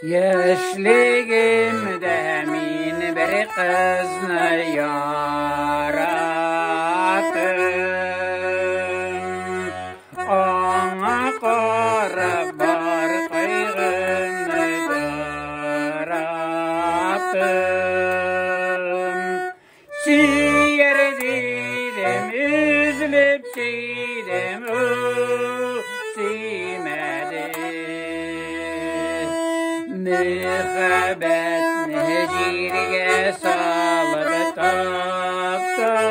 Яшьлегемдә мин бер кызны яраттым. Аңа карап бар кайгымны тараттым. Сөяр дидем, өзелеп сөйдем, ул сөймәде. Мәхәббәтне җиргә салып таптады.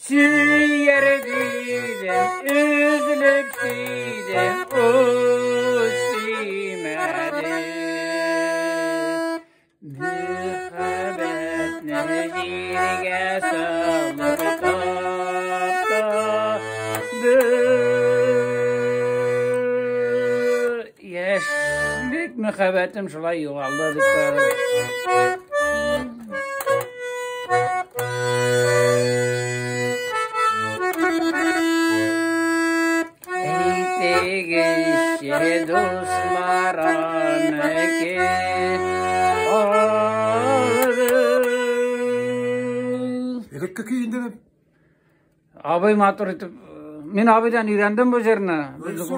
Сөяр дидем, өзелеп сөйдем, ул сөймәде. Мәхәббәтне җиргә салып таптады. Яшьлек мәхәббәтем шулай югалды дип. Әйтегезче, дуслар, аны кем алды? Элекке көй инде. Абый матур итеп, мин абыйдан өйрәндем бу җырны.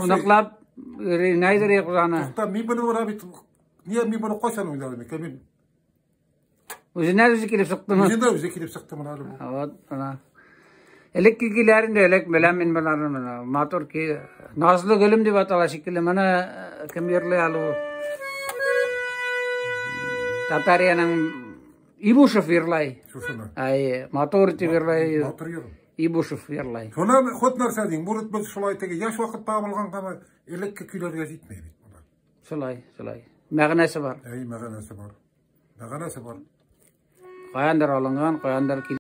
Ныклап өйрәнәйдер аны. Тукта, мин моны менә бит. Нигә мин моны кайчан уйнадым икән? Мин Үзеннән үзе килеп чыктымы? Үзеннән үзе килеп чыкты менә әле бу. Вот, менә. Элекке көйләр инде, элек беләм мин боларны менә. Матур көй. Назлы гөлем дип атала шикелле. Моны кем йырлый әле ул? Татариянең Ибушев йырлай. Шушыны. Әй, матур итеп йырлай. Матур йыр. Ибушев йырлай. Шуны хот нәрсә дим, бу без шулай теге яшь вакытта булгангамы, элекке көйләргә җитми бит болар. Шулай, шулай. Мәгънәсе бар. Әй, мәгънәсе бар. Мәгънәсе бар. Каяндыр алынган, каяндыр кил